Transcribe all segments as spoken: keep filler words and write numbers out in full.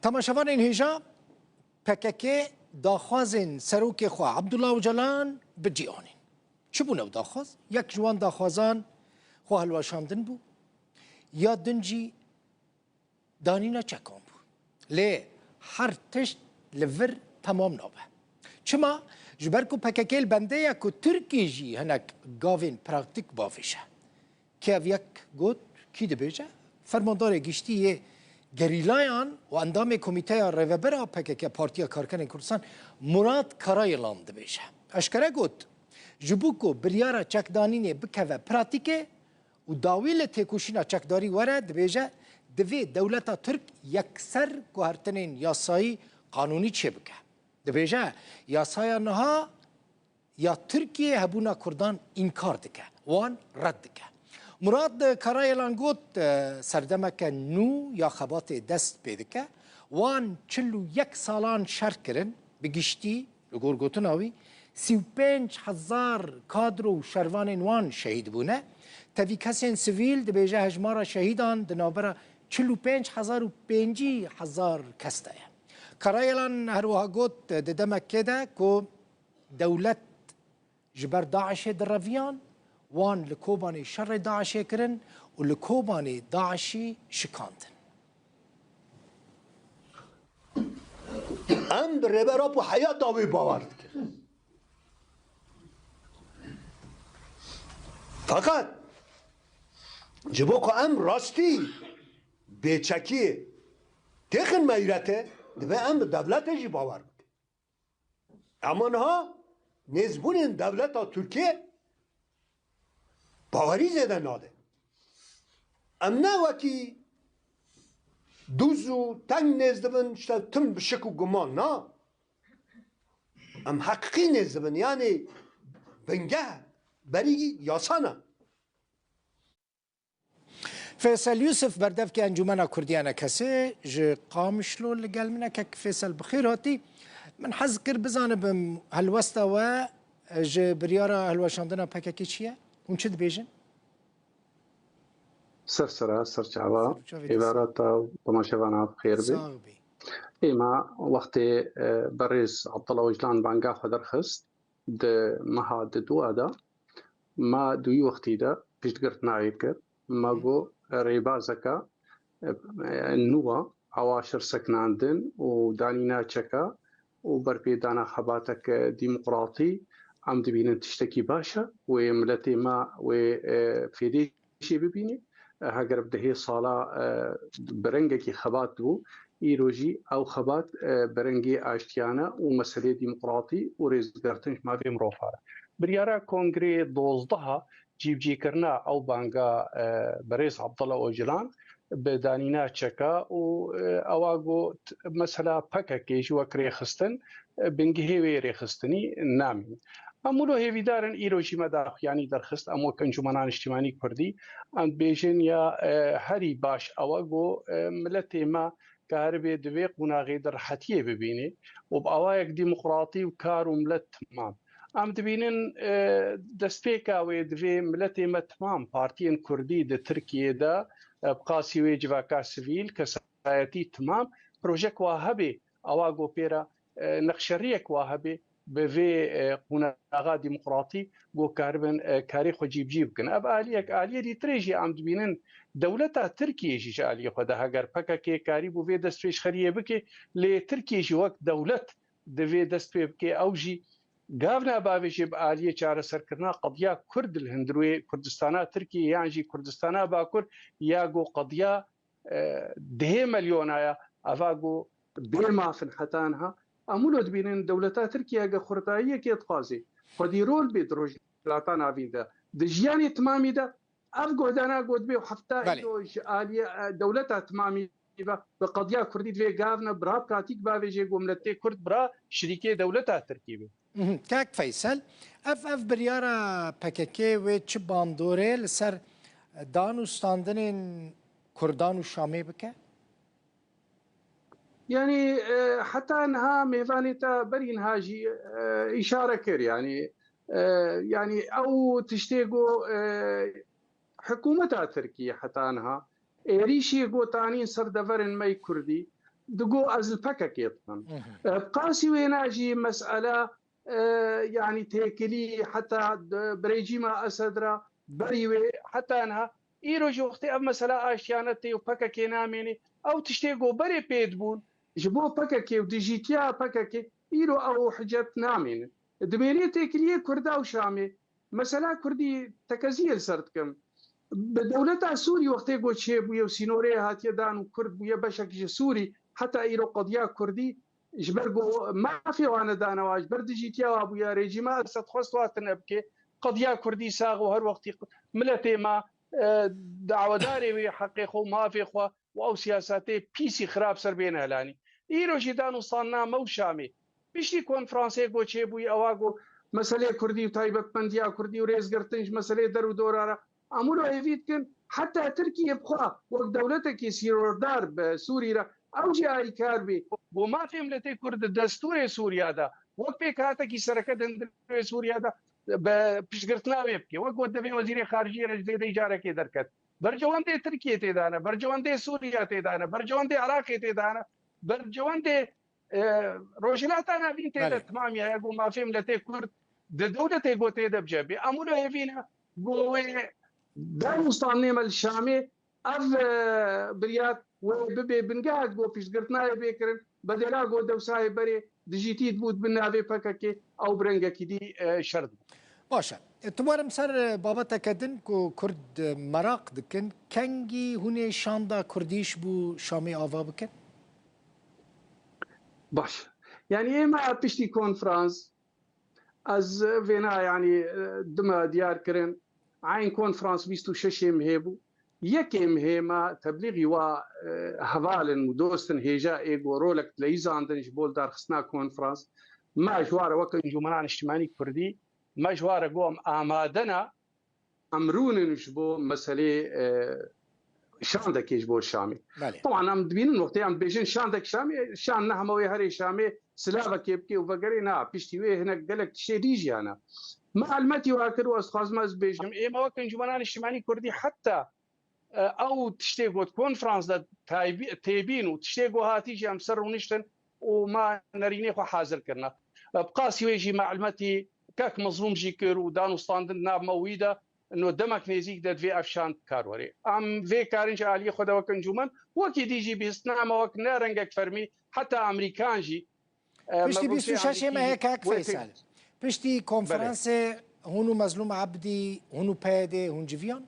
Temaşevanên hêja, P K K daxwazên serokê xwe Abdullah Ocalan bi cî anîn. Çi bûn ew daxwaz? Yek ji wan daxwazan xwe hilweşandin bû, ya din jî danîna çekan bû. Lê her tişt li vir temam nabe. Çima? Ji ber ku P K K li bendê ye ku Tirkî jî hinek gavên praktîk bavêje. Kî ev yek got, kî dibêje? Fermandarê giştî yê gerîlayan û endamê Komîteya Rêveber a P K K, Partiya Karkerên Kurdistan, Murat Karayilan dibêje. Eşkere got, ji bo ku biryara çekdanînê bikeve pratîkê û dawî li têkoşîna çekdarî were, dibêje, divê dewleta Tirk yekser guhertinên yasayî, qanûnî çêbike. Dibêje, yasaya niha ya Tirkiyê hebûna Kurdan înkar dike, wan red dike. Murad Karayelan got, e, serdemeke nû ya xebatê dest pê dike. Wan çil û yek salan şer kirin, bi giştî, li gor gotina wî, sî û pênc hezar kadro û şervanên wan şehîd bûne. Tevî kesên sivîl, dibêje, hejmara şehîdan di navbera çil û pênc hezar û pêncî hezar kes de ye. Karayelan her wiha got, di demekê de ku dewlet ji ber DAIŞê direviyan, wan li Kobanê şerê DAIŞê kirin û li Kobanê DAIŞî şikandin. Em bi Rêber Apo heyata wê bawer dikin. Feqet ji bo ku em rastî bêçekiyê têxin meyretê, divê em bi dewletê jî bawer bikin. Ama niha nêzbûnên dewleta Tirkiyê bawerî zêde nade. Em ne wekî dûz û teng nêz dibin, işte tim bi şik û guman, na. Em heqîqî nêz dibin, yanî bingeh berî yasa ne. Feysel Yusuf, berdevkê Encûmena Kurdî Enekesê ji Qamişlo li gel min e. Kek Feysel, bi xêr hatî. Min hez kir bizanibim, helwesta we ji biryara hilweşandina P K K çi ye? Hûn çi dibêjin? Ser sera, ser çava, Ser çavê te êvara te û temaşevana bi xêr be. Sax bî. Êma wextê, e, berêz Abdullah Ocalan banga xwe derxist, di meha di dua de, ma duyî wextî de piştgirtina wê kir. Ma got, rêbazeke, e, nû a, awa şer sekinandin û danîna çeka û berpêdana xebateke demokratî, em dibînin tiştekî baş e. Wê miletê me wê, e, fêdê jê bibîne. E, heger bi dehê sala, e, bi rengekî xebat bû, îro jî ew xebat, e, bi rengê aştiyane û meselê demokratî û rêzgirtin ji mafê mirovan e. Biryara Kongreyê dozdeh a cîbicîkirina ew banga, e, berêz Abdullah Ocalan bi danîna çeka û, e, ewa got, mesela P K K jî wek rêxistin, e, bingehê wê rêxistinî namîn. Em wilo hêvîdar in, îro jî me daxuyanî derxist, em wek Encûmena Niştimanî Kurdî, em dibêjin ya, e, herî baş ew e ku, e, miletê me karibe di vê qonaxê de rehetiyê bibîne û bi awayek demokratî û kar û milet timam. Em dibînin, e, destpêka wê divê miletê me timam, partiyên kurdî di Tirkiyê de, e, bi qasî wê civaka sivîl, kesayetî timam, projek wa hebe, awa ku pê re, e, nexşeriyek wa hebe, bi vê, e, qonaxa demokratî ku karibin, e, karê xwe cîbicî bikin. Ev aliyek, aliyê dîtirê jî em dibînin, dewleta Tirkiyê jî ji aliyê xwe de heger P K K karîbû vê destpêşxeriyê bike, lê Tirkiye jî wek dewlet divê dest pê bike, ew jî gavna bavêjê bi aliyê çareserkirina qediya Kurd li hundirê Kurdistana Tirkiyê yan jî Kurdistana Bakur ya ku qediya, e, dehê milyona ya, eva ku bê maf in heta niha. Em wilo dibînin dewleta Tirkiye heke xurtayiyekê dixwaze xwedî rol bê di Rojhilata Navîn de, di jiyanê timamî de, ev guhdana ku dibê û hefta Belê. îro ji aliyê, e, dewleta timamî ve bi qediya Kurdî divê gavne bira pratîk bavêje ku miletê Kurd bira şirîkê dewleta Tirkî be. Mhm. Kak Feysel, ev, ev biryara P K K wê çi bandorê li ser dan û standinên Kurdan û Şamê bike? Yanî, e, heta niha mêvanê te berî niha jî, e, îşare kir. Yanî, e, yanî ew tiştê ku, e, hikûmeta Tirkiyê heta niha êrîşê ku tanîn ser deverên me yê Kurdî, digo ez li P K K dixim. E, bi qasî wêna jî mesela, e, yanî têkilî heta di, bi rejîma Esed re berî wê heta niha, îro jî wextê ev mesela aştiyane tê û P K K namênê, ew tiştê ku berê pê dibûn ji bo P K K û dijîtiya P K K, îro ew hicet namênin. Di mêrê têkiliyê Kurda û Şamê, mesela Kurdî tekeziyê li ser dikim. Bi dewleta Sûrî wextê ku çêbûye û sînorê hatiye dan û Kurd bûye beşek ji Sûrî, heta îro qediya Kurdî ji ber ku mafê wan nedane wa, ji ber dijîtiya wa bûye, rejîma Esed xwest wa tune bike. Qediya Kurdî sax û her wextî miletê me, e, dawedarê wê heqê xwe û mafê xwe û ew siyasetê pîsî xirab ser bêne helanî. Îro jî danûstandina me û Şamê. Piştî konferansê ku çêbûyî, ewa ku meselê Kurdî û taybetmendiya Kurdî û rêzgirtin ji meselê der û dora re, em wilo hêvî dikin, heta Tirkiye bi xwe wek dewletekî sînordar bi Sûrî re, ew jî alîkar bê. Ku mafê miletê Kurd di destûrê Sûriya de, wek pêkhatekî sereke di hundirê Sûriya de, bi piştgirtina wê bike. Wek got, divê wezîrê xariciyê re ji zêdeyî carekê derket. Bercewendê Tirkiyê tê de ne, bercewendê Sûriya tê de ne, bercewendê Iraqê tê de ne, bercewendê, e, Rojhilata Navîn tê de Belê. Temamiya ya ku mafê miletê Kurd di dewletê ku tê de bi cih bê. Em wilo hêvî ne ku wê danûstandinê me li Şamê ev, e, biryar wê bibe bingehek ku piştgirtina wê bê kirin, bedela ku dewsa yê berê dijîtî dibû di bin navê P K K, ew bi rengekî dî, e, şer dibû. Baş e. Tu werim ser, e, babeteke din ku Kurd, e, meraq dikin, kengî hûn ê şanda Kurdî ji bo Şamê ava bikin? Baş. Yanî ême piştî konferans, ez vêna, yanî, e, dime diyar kirin, eyn konferans bîst û şeş ê mihê bû. Yekê mihê me teblîxî wa, e, hevalin û dostin hêja ê ku rolek dileyîzandin ji bo lidarxistina konferans. Me ji wa re wek Encûmena Niştimanî Kurdî, me ji wa re got em amade ne, em rûnin ji bo meselê, e, şandekê ji bo Şamê. Belê. Teban em dibînin wextê em dibêjin şandek Şamê, şand ne hema wê herê Şamê silavekê bike û vegerê, na, piştî wê hinek gelek tiştê dî jî hene. Me helmetî wa kir û ez dixwazim ez bibêjim, ême wek Encûmena Niştimanî Kurdî heta, e, ew tiştê got konferans de taybî-, têbîn û tiştê got hatî jî em ser rûniştin û me nerînê xwe hazir kirine. E, bi qasî wê jî me helmetî kek Mezlûm jî kir û danûstandin nav me û wî de, no demek nêzîk de divê ev şand bi kar were. Em vê karin ji aliyê xwe de wek encûmen, wekî dî jî bihîstina me wek ne rengek fermî, heta Amerîkan jî, e, Piştî me bîst û şeş ê Amerîkî mehê jî kek wê pê Feysel. Piştî Belê. konferansê hûn û Mezlûm Ebdî, hûn û P Y D, hûn civiyan?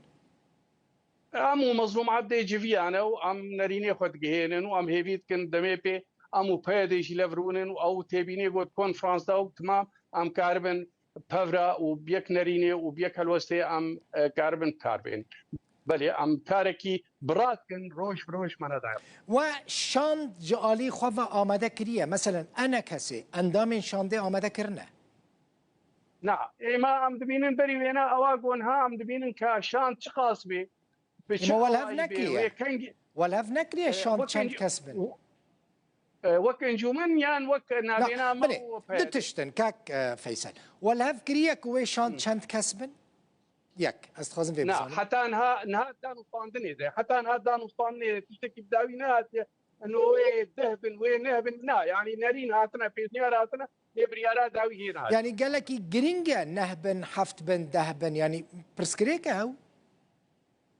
Em û Mezlûm Ebdê civiyane û em nerînê xwe digihênin û em hêvî dikin demê pê em û P Y D'ê jî lev rûnin û ew têbînê got konferans da û timam em karibin pevra û bi yek nerînê û bi yek helwestê em, e, karibin bi kar bên. Belê, em karekî bi radikin roj bi roj me nedaye. We şand ji alî xwe ve amade kiriye? Meselen, enekesê endamên şandê amade kirine? Na, êma em dibînin berî wêna ewa gon ha em dibînin ka şand çiqas bê, bi çi Êma we li hev hewayî bê, nekiriye. wê kengî, We li hev nekiriye e, şand wek çend encî-, kes bin? e, wek encûmen yan wek Na, navêna me belê, û P Y D? Du tişt in, kak, e, Feysel. We li hev kiriye ku wê şand Hı. çend kes bin? Yek, ez dixwazim vê Na, bizanim. heta niha, niha danûstandinê de, heta niha danûstandinê de tiştekî bi dawî nehatiye. Eno wê deh bin, wê neh bin, na, yanî nerîn hatine, pêşniyar hatine, lê biryara dawî hê nehatiye. Yanî gelekî girîng e, neh bin, heft bin, deh bin, yanî pirsgirêk e ew?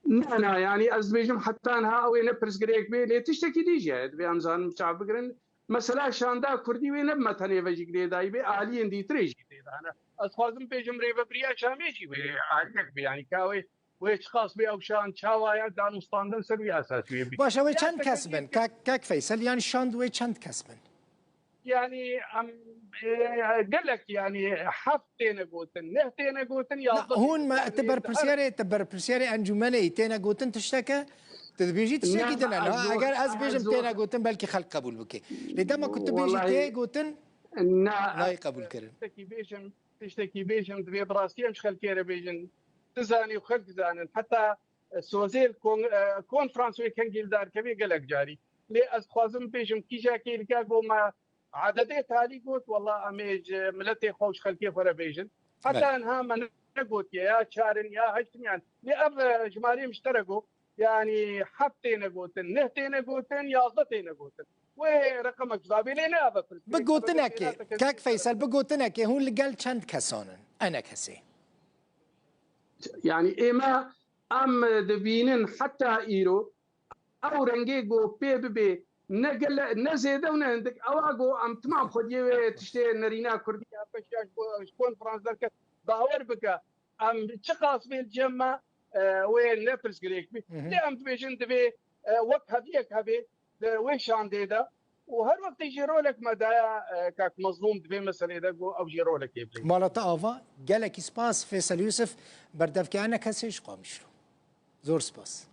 Na, na, yanî ez dibêjim heta niha ew ê ne pirsgirêk bê, lê tiştekî dî jî heye, divê em zanin çav bigirin. Mesela şanda Kurdî wê ne bi me tenê ve jî girêdayî bê, aliyên dîtirê jî tê de hene. Ez dixwazim bêjim rêvebiriya Şamê jî wê aliyek bê, yanî ka wê, wê çiqas bê ew şand çawa ye, danûstandin ser wî esas wê bî. Baş e, wê Ya çend kes bin? Kak, kak Feysel, yanî şand wê çend kes bin? Yanî em, e, gelek, yanî heft têne gotin, neh têne gotin, Na, yazdeh hûn têne me, gotin, ti yanî berpirsiyarê, ti berpirsiyarê encûmenê yî, têne gotin tişteke, tu dibêjî tiştekî Na, din e, na, na? ez Eger ez ez bêjim têne gotin, belkî xelk qebûl bike. Lê dema ku tu bêjî Wellahî tê gotin, Na, nayê qebûl kirin. Tiştekî bêjim, tiştekî bêjim, divê bi rastî em ji xelkê re bêjin. Tu zanî û xelk zanin. Heta, e, sozê kon-, e, konferans wê kengî li dar kevê gelek carî. Lê ez dixwazim bêjim, kîja kêlika ku me ededê talî got, wela em ê ji miletê xwe û ji xelkê xwe re bêjin. Heta Belê. niha me negotiye, ya çar in, ya heşt in, yan. Lê ev, e, jimarê min ji te re got, Yanî heft têne gotin, neh têne gotin, yazdeh têne gotin. Wê reqemek zabê lê ne eve pirs. Bi gotinekê, kek Feysel, bi gotinekê hûn li gel çend kesan in? Ene kesê? Yanî ême em dibînin heta îro ew rengê ku pê bibê ne gele, ne zêde û ne hindik. Ewa ku em timam xwediyê wê tiştê nerîna kurdî ya beş ya ji bo ji konferans derket. Bawer bike, em çiqas bê li cem me, e, wê ne pirsgirêk bî. Lê em dibêjin divê, e, wek heviyek hebe di wê şandê de û her wextê jî rolek me daye, e, kak Mezlûm di vê meselê de ku ew jî rolekê bidin. Mala te ava, gelekî spas Fêsel Yûsif, berdevkê Ene Kesê ji Qamişlo. Zor spas.